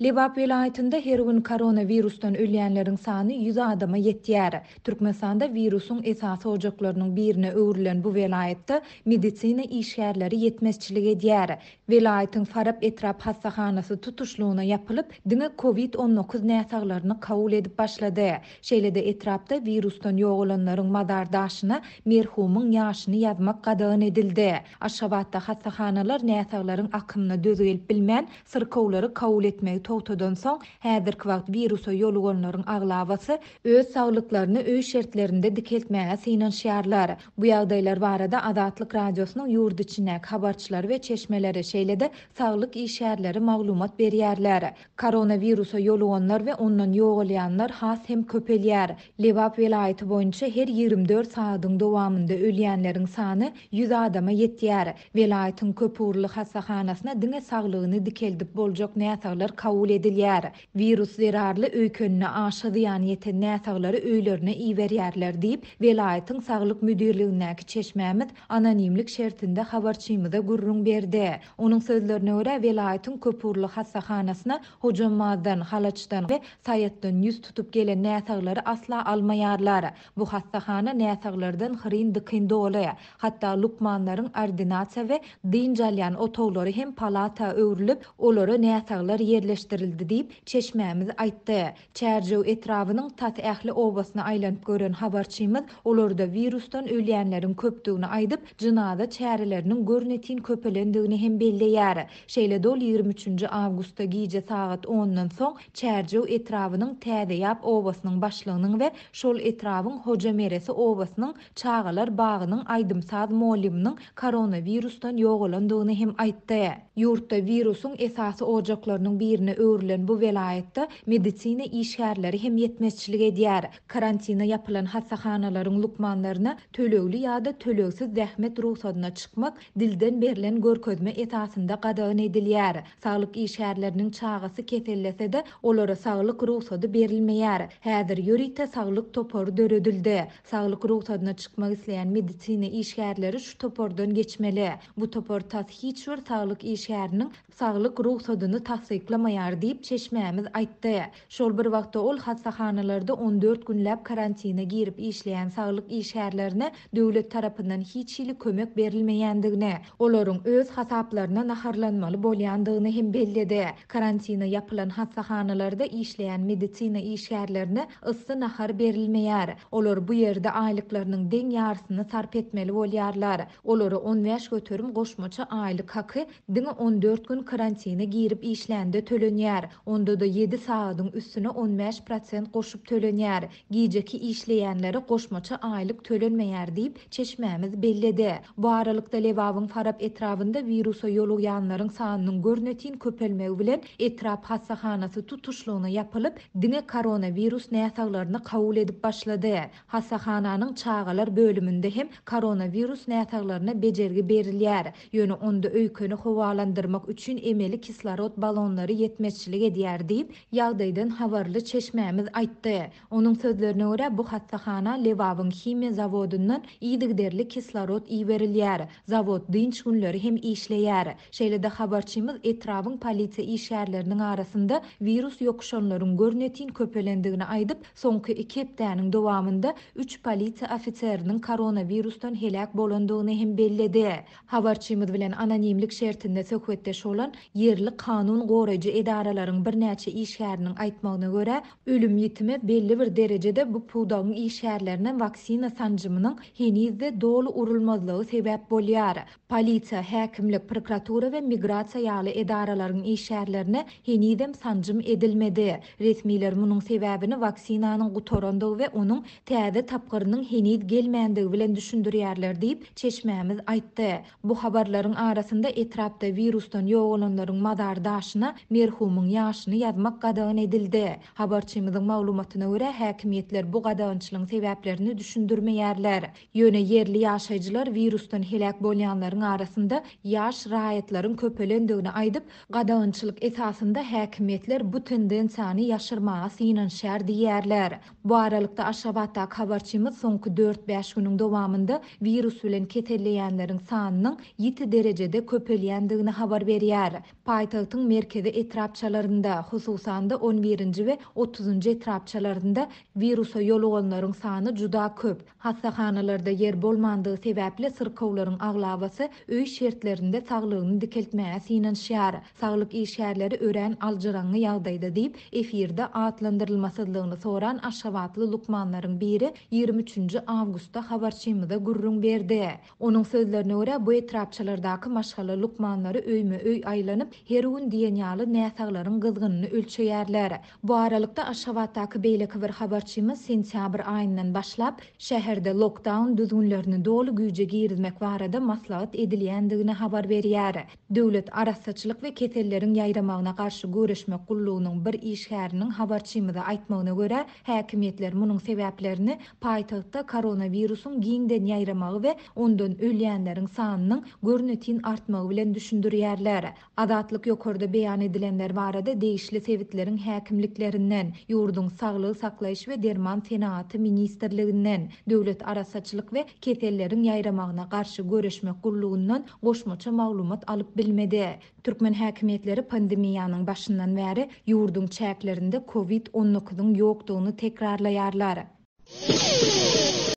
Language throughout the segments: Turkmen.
Lebap welaýatynda her gün koronawirusdan ölýänleriň sany 100 adama ýetýär. Türkmenistanda wirusyň esasy ojaklarynyň birine öwrülen bu welaýatda medisina işgärleri ýetmezçilik edýär. Welaýatyň Farap etrap hassahanasy tutuşlygyna ýapylyp, diňe covid 19 näsaglaryny kabul edip başlady. Şeýle-de etrapda wirusdan ýogalanlaryň mazar daşyna merhumyň ýaşyny ýazmak gadagan edildi. Aşgabatda hassahanalar näsaglaryň akymyna döz gelip bilmän, Syrkawlary kabul etmegi togtadansoň, häzirki wagt wirusa ýoluganlaryň aglabasy öz saglyklaryny öý şertlerinde dikeltmäge synanyşýarlar. Bu ýagdaýlar barada Azatlyk Radiosynyň ýurt içindäki habarçylary we çeşmeleri, şeýle-de saglyk işgärleri maglumat berýärler. Koronawirusa ýoluganlar we ondan ýogalýanlar has hem köpelýär. Lebap welaýaty boýunça her 24 sagadyň dowamynda ölýänleriň sany 100 adama ýetýär. Welaýatyň köpugurly hassahanasyna diňe saglygyny dikeldip boljak näsaglar kabul edilýär. Wirus zerarly öýkenine aşa zyýan ýeten näsaglary öýlerine iberýärler diýip, welaýatyň saglyk müdirligindäki çeşmämiz anonimlik şertinde habarçymyza gürrüň berdi. Onuň sözlerine görä, welaýatyň köpugurly hassahanasyna Hojambazdan, Halaçdan we Saýatdan 100 tutup gelen näsaglary asla almaýarlar. Bu hassahana näsaglardan hyryn-dykyn doly. Hatda lukmanlaryň ordinasiýa we dynç alýan otaglary hem palata öwrülip, olara näsaglar ýerleşdirildi diýip, çeşmämiz aýtdy. Çärjew etrabynyň tas ähli obasyna aýlanyp gören habarçymyz olarda wirusdan ölýänleriň köpdügini aýdyp, jynaza çäreleriniň görnetin köpelendigini hem belleýär. Şeýle-de ol 23-nji awgustda gije sagat ondan soň Çärjew etrabynyň Täzeýap obasynyň başlygynyň we şol etrabyň Hojameresi obasynyň çagalar bagynyň aýdym-saz mugallymynyň koronawirusdan ýogalandygyny hem aýtdy. Ýurtda wirusyň esasy ojaklarynyň birine öwrülen bu welaýatda medisina işgärleri hem ýetmezçilik edýär. Karantina ýapylan hassahanalaryň lukmanlaryna tölegli ýa-da tölegsiz zähmet rugsadyna çykmak dilden berlen görkezme esasynda gadagan edilýär. Saglyk işgärleriniň çagasy kesellese-de, olara saglyk rugsady berilmeýär. Häzir ýörite saglyk topary döredildi. Saglyk rugsadyna çykmak isleýän medisina işgärleri şu topardan geçmeli. Bu topar tas hiç bir saglyk işgäriniň saglyk rugsadyny tassyklamaýar diýip, çeşmämiz aýtdy. Şol bir wagtda ol hassahanalarda 14 günläp karantine girip işleýän saglyk işgärlerine döwlet tarapyndan hiç hili kömek berilmeýändigini, olaryň öz hasaplaryna naharlanmaly bolýandygyny hem belledi. Karantina ýapylan hassahanalarda işleýän medisina işgärlerine yssy nahar berilmeýär. Olar bu ýerde aýlyklarynyň deň ýarysyny sarp etmeli bolýarlar. Olara 15% goşmaça aýlyk haky diňe 14 gün karantine girip işlände tölenýär. Onda-da ýedi sagadyň üstüne 15% goşup tölenýär. Gijeki işleýänlere goşmaça aýlyk tölenmeýär diýip, çeşmämiz belledi. Bu aralykda, Lebabyň Farap etrabynda wirusa ýolugýanlaryň sanynyň görnetin köpelmegi bilen, etrap hassahanasy tutuşlygyna ýapylyp, diňe koronawirus näsaglaryny kabul edip başlady. Hassahananyň çagalar bölüminde hem koronawirus näsaglaryna bejergi berilýär. Ýöne onda öýkeni howalandyrmak üçin emeli kislorod balonlary ýetmezçilik edýär diýip, ýagdaýdan habarly çeşmämiz aýtdy. Onuň sözlerine görä, bu hassahana Lebabyň himiýa zawodyndan yzygiderli kislorod iberilýär. Zawod dynç günleri hem işleýär. Şeýle-de habarçymyz etrabyň polisiýa işgärleriniň arasynda wirus ýokuşanlaryň görnetin köpelendigini aýdyp, soňky iki hepdäniň dowamynda üç polisiýa ofiseriniň koronawirusdan heläk bolandygyny hem belledi. Habarçymyz bilen anonimlik şertinde söhbetdeş bolan ýerli kanun goraýjy edaralaryň birnäçe işgäriniň aýtmagyna görä, ölüm-ýitime belli bir derejede bu pudagyň işgärlerine waksina sanjymynyň heniz-de doly urulmazlygy sebäp bolýar. Polisiýa, häkimlik, prokuratura we migrasiýa ýaly edaralaryň işgärlerine henizem sanjym edilmedi. Resmiler munuň sebäbini waksinanyň gutarandygy we onuň täze tapgyrynyň heniz gelmändigi bilen düşündirýärler diýip, çeşmämiz aýtdy. Bu habarlaryň arasynda etrapda wirusdan ýogalanlaryň mazar daşyna merhumyň ýaşyny ýazmak gadagan edildi. Habarçymyzyň maglumatyna görä, häkimiýetler bu gadagançylygyň sebäplerini düşündirmeýärler. Ýöne ýerli ýaşaýjylar wirusdan heläk bolýanlaryň arasynda ýaş raýatlaryň köpelendigini aýdyp, gadagançylyk esasynda häkimiýetler bu tendensiýany ýaşyrmaga synanyşýar diýýärler. Bu aralykda, Aşgabatdaky habarçymyz soňky dört-bäş günüň dowamynda wirus bilen keselleýänleriň sanynyň ýiti derejede köpelýändigini habar berýär. Paýtagtyň merkezi etrap. etrapçalarynda, hususan-da, on birinji we otuzynjy etrapçalarynda wirusa ýoluganlaryň sany juda köp. Hassahanalarda ýer bolmandygy sebäpli syrkawlaryň aglabasy öý şertlerinde saglygyny dikeltmäge synanyşýar. Saglyk işgärleri örän aljyraňňy ýagdaýda diýip, efirde atlandyrylmasyzlygyny soran aşgabatly lukmanlaryň biri 23 nji awgustda habarçymyza gürrüň berdi. Onuň sözlerine görä, bu etrapçalardaky maşgala lukmanlary öýme-öý aýlanyp, her gün diýen ýaly näsaglaryň gyzgynyny ölçeýärler. Bu aralykda, Aşgabatdaky beýleki bir habarçymyz sentýabr aýyndan başlap, şäherde lokdaun düzgünlerini doly güýje girizmek barada maslahat edilýändigini habar berýär. Döwlet arassaçylyk we keselleriň ýaýramagyna garşy göreşmek gullugynyň bir işgäriniň habarçymyza aýtmagyna görä, häkimiýetler munuň sebäplerini paýtagtda koronawirusyň giňden ýaýramagy we ondan ölýänleriň sanynyň görnetin artmagy bilen düşündirýärler. Azatlyk ýokarda beýan edilenler barada degişli sebitleriň häkimliklerinden, ýurduň Saglygy saklaýyş we derman senagaty ministrliginden, Döwlet arassaçylyk we keselleriň ýaýramagyna garşy göreşmek gullugyndan goşmaça maglumat alyp bilmedi. Türkmen häkimiýetleri pandemiýanyň başyndan bäri ýurduň çäklerinde kowid on dokuzyň ýokdugyny tekrarlaýarlar.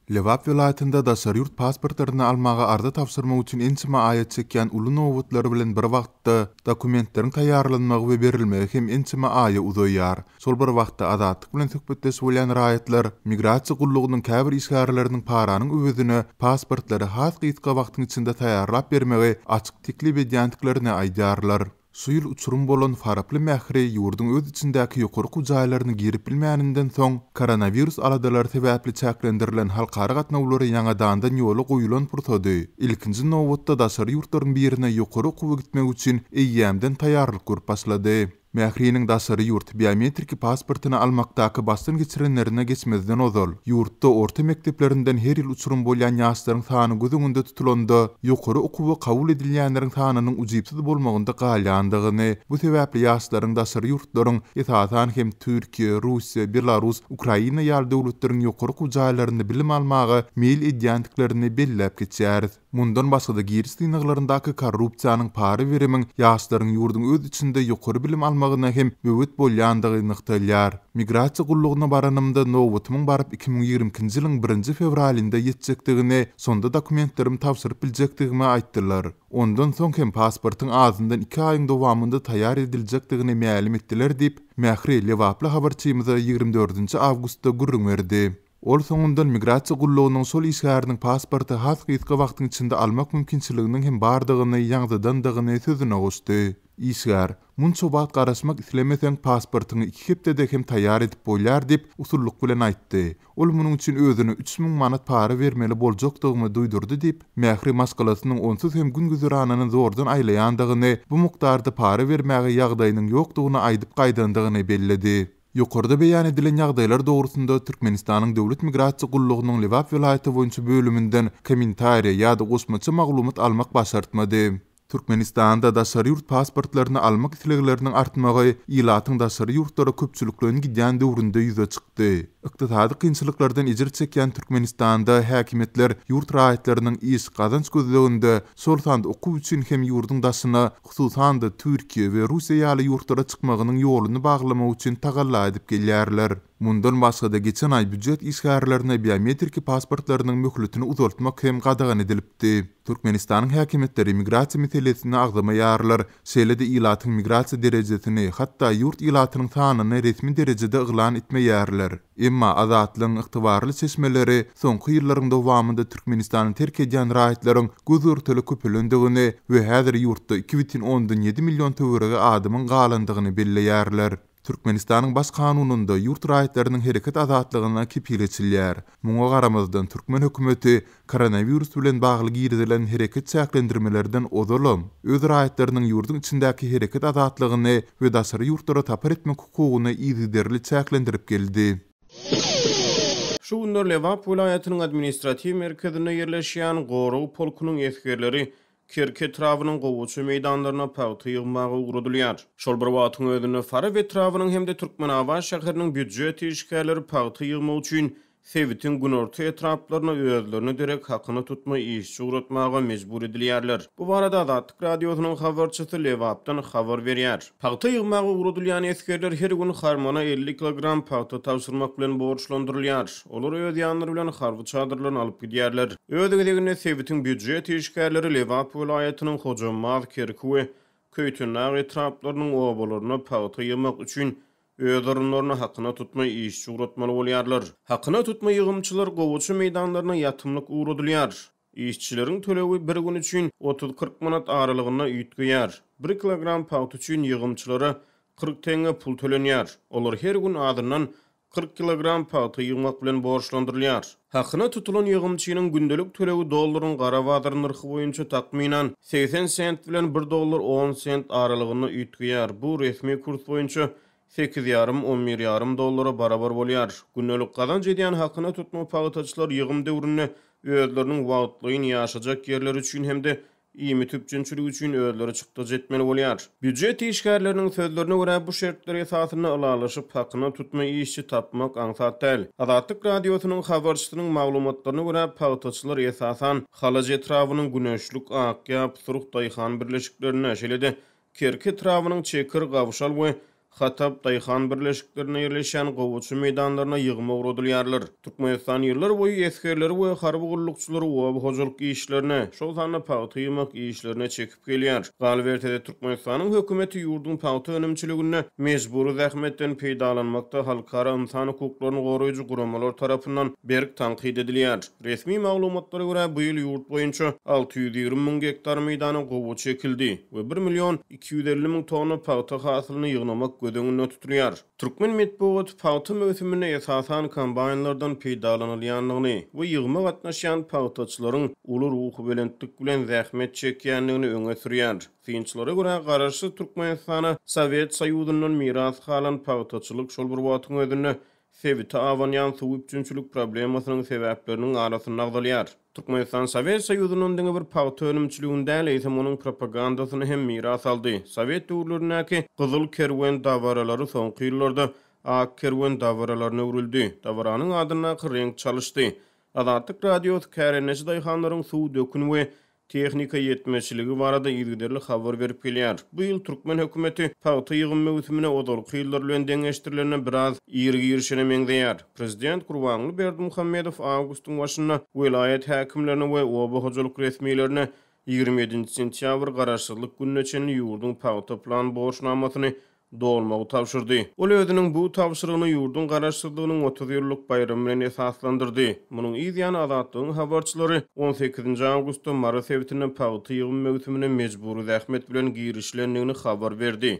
Lebap welaýatynda daşary ýurt pasportlaryny almaga arza tabşyrmak üçin ençeme aýa çekýän uly nobatlar bilen bir wagtda, dokumentleriň taýýarlanmagy we berilmegi hem ençeme aýa uzaýar. Şol bir wagtda, Azatlyk bilen söhbetdeş bolýan raýatlar migrasiýa gullugynyň käbir işgärleriniň paranyň öwezine pasportlary has gysga wagtyň içinde taýýarlap bermegi açyk teklip edýändiklerini aýdýarlar. Şu ýyl uçurym bolan Faraply Mähri ýurduň öz içindäki ýokary okuw jaýlaryna girip bilmäninden soň, koronawirus aladalary sebäpli çäklendirilen halkara gatnawlary ýaňadandan ýola goýulan pursady, ilkinji nobatda daşary ýurtlaryň birine ýokary okuwa gitmek üçin eýýämden taýýarlyk görüp başlady. Mähriniň daşary ýurt biometriki pasportyny almakdaky başdan geçirenlerine geçmezden ozal, ýurtda orta mekdeplerinden her ýyl uçurym bolýan ýaşlaryň sany göz öňünde tutulanda, ýokary okuwa kabul edilýänleriň sanynyň ujypsyz bolmagynda galýandygyny, bu sebäpli ýaşlaryň daşary ýurtlaryň, esasan hem Türkiýe, Russiýa, Belarus, Ukraina ýaly döwletleriň ýokary okuw jaýlarynda bilim almaga meýil edýändiklerini belläp geçýäris. Mundan başga-da giriş synaglaryndaky korrupsiýanyň para berimiň ýaşlaryň ýurduň öz içinde ýokary bilim almagyna hem böwet bolýandygy nygtalýar. Migrasiýa gullugyna baranymda nobatymyň baryp 2022-nji ýylyň birinji fewralynda ýetjekdigini, şonda dokumentlerimi tabşyryp biljekdigimi aýtdylar. Ondan soň hem pasportyň azyndan iki aýyň dowamynda taýýar ediljekdigini mälim etdiler diýip, Mähri lebaply habarçymyza ýigrimi dördünji awgustda gürrüň berdi. Ol soňundan migrasiýa gullugynyň şol işgäriniň pasporty has gysga wagtyň içinde almak mümkinçiliginiň hem bardygyny ýaňzydandygyny sözüne goşdy. Işgär, Munça wagt garaşmak islemeseň, pasportyňy iki hepdede hem taýýar edip bolýar diýip, usullyk bilen aýtdy. Ol munuň üçin özüne 3000 manat para bermeli boljakdygymy duýdurdy diýip, Mähri maşgalasynyň onsuz hem gün-güzeranyny zordan aýlaýandygyny, bu mukdarda para bermäge ýagdaýynyň ýokdugyny aýdyp gaýdandygyny belledi. Ýokarda beýan edilen ýagdaýlar dogrusynda Türkmenistanyň Döwlet migrasiýa gullugynyň Lebap welaýaty boýunça bölüminden kommentariýa ýa-da goşmaça maglumat almak başartmady. Türkmenistanda daşary ýurt pasportlaryny almak islegleriniň artmagy ilatyň daşary ýurtlara köpçülikleýin gidýän döwründe ýüze çykdy. Ykdysady kynçylyklardan ejir çekýän Türkmenistanda häkimiýetler ýurt raýatlarynyň iş, gazanç gözleginde, şol sanda okuw üçin hem ýurduň daşyna hususan-da, Türkiýe we Russiýa ýaly ýurtlara çykmagynyň ýoluny baglamak üçin tagalla edip gelýärler. Mundan başga-da, geçen aý býujet işgärlerine biometriki pasportlarynyň möhletini uzaltmak hem gadagan edilipdi. Türkmenistanyň häkimiýetleri migrasiýa meselesini agzamaýarlar, şeýle-de ilatyň migrasiýa derejesini, hatda ýurt ilatynyň sanyny resmi derejede yglan etmeýärler. Emma Azatlygyň ygtybarly çeşmeleri soňky ýyllaryň dowamynda Türkmenistany terk edýän raýatlaryň göz-görtele köpelendigini we häzir ýurtda 2,7 million töweregi adamyň galandygyny belleýärler. Türkmenistanyň Baş kanunynda ýurt raýatlarynyň hereket azatlygyna kepil geçilýär. Muňa garamazdan, türkmen hökümeti Koronawirus bilen bagly girizilen hereket çäklendirmelerden ozalam, öz raýatlarynyň ýurduň içindäki hereket azatlygyny we daşary ýurtlara sapar etmek hukugyny yzygiderli çäklendirip geldi. Şu günler Lebap welaýatynyň administratiw merkezinde ýerleşýän Gorag polkunyň esgerleri Kerki etrabynyň gowaça meýdanlaryna pagta ýygmaga ugradylýar. Şol bir wagtyň özünde Farap etrabynyň hem-de Türkmenabat şäheriniň býujet işgärleri pagta ýygmak üçin. sebitiň günorta etraplaryna özlerine derek hakyna tutma işçi ugratmaga mejbur edilýärler. Bu barada Azatlyk Radiosynyň habarçysy Lebapdan habar berýär. Pagta ýygmaga ugradylýan esgerler her gün harmana 50 kilogram pagta tabşyrmak bilen borçlandyrylýar. Olar öz ýanlary bilen harby çadyrlaryny alyp gidýärler. Öz gezeginde sebitiň býujet işgärleri Lebap welaýatynyň Hojambaz, Kerki we Köýtendag etraplarynyň obalaryna pagta ýygmak üçin öz orunlaryna hakyna tutma işçi ugratmaly bolýarlar. Hakyna tutma ýygymçylar gowaça meýdanlaryna ýatymlyk ugradylýar. Işçileriň tölegi bir gün üçin otuz-kyrk manat aralygynda üýtgeýär. Bir kilogram pagta üçin ýygymçylara 40 teňňe pul tölenýär. Olar her gün azyndan 40 kilogram pagta ýygmak bilen borçlandyrylýar. Hakyna tutulan ýygymçynyň gündelik tölegi dollaryň gara bazar nyrhy boýunça takmynan 80 sent bilen bir dollar on sent aralygynda üýtgeýär, bu resmi kurs boýunça sekiz ýarym, on bir ýarym dollara barabar bolýar. Gündelik gazanç edýän hakyna tutma pagtaçylar ýygym döwründe özleriniň wagtlaýyn ýaşajak ýerleri üçin hem-de Iýmit üpjünçiligi üçin özleri çykdajy etmeli bolýar. Býujet işgärleriniň sözlerine görä, bu şertler esasynda ylalaşyp, hakyna tutma işçi tapmak aňsat däl. Azatlyk Radiosynyň habarçysynyň maglumatlaryna görä, pagtaçylar esasan Halaç etrabynyň Güneşlik, Akýap, Surh daýhan birleşiklerinde, şeýle-de Kerki etrabynyň Çekir, Gawşal we Hatap daýhan birleşiklerinde ýerleşýän gowaça meýdanlaryna ýygyma ugradylýarlar. Türkmenistan ýyllar boýy esgerleri we harby gullukçylary oba hojalyk işlerine, şol sanda pagta ýygmak işlerine çekip gelýär. Galyberse-de, Türkmenistanyň hökümeti ýurduň pagta önümçiliginde mejbury zähmetden peýdalanmakda halkara ynsan hukuklaryny goraýjy guramalar tarapyndan berk tankyt edilýär. Resmi maglumatlara görä, bu ýyl ýurt boýunça 620 müň gektar meýdana gowaça ekildi we bir million 250 müň tonna pagta hasylyny ýygnamak göz öňünde tutulýar. Türkmen metbugaty pagta möwsüminde esasan kombaýnlardan peýdalanylýandygyny we ýygyma gatnaşýan pagtaçylaryň uly ruhubelentlik bilen zähmet çekýändigini öňe sürýär. Synçylara görä, garaşsyz Türkmenistana Sowet Soýuzyndan miras galan pagtaçylyk şol bir wagtyň özünde sebite abanýan suw üpjünçilik problemasynyň sebäpleriniň arasynda agzalýar. Türkmenistan Sowet Soýuzyndan diňe bir pagta önümçiligini däl, eýsem onuň propagandasyny hem miras aldy. Sowet döwürlerindäki Gyzyl kerwen dabaralary soňky ýyllarda Ak kerwen dabaralaryna öwrüldi. Dabaranyň adyndaky reňk çalyşdy. Azatlyk Radiosy kärendeçi daýhanlaryň suw, dökün we tehnika ýetmezçiligi barada yzygiderli habar berip gelýär. Bu ýyl türkmen hökümeti pagta ýygym möwsümine ozalky ýyllar bilen deňeşdirilende biraz ir girişene meňzeýär. Prezident Gurbanguly Berdimuhamedow awgustyň başynda welaýat häkimlerine we oba hojalyk resmilerine 27-nji sentýabr Garaşsyzlyk gününe çenli ýurduň pagta plan borçnamasyny dolmagy tabşyrdy. Ol özüniň bu tabşyrygyny ýurduň Garaşsyzlygynyň 30 ýyllyk baýramy bilen esaslandyrdy. Munuň yz ýany Azatlygyň habarçylary on sekizinji awgustda Mary sebitinde pagta ýygym möwsümine mejbury zähmet bilen girişilendigini habar berdi.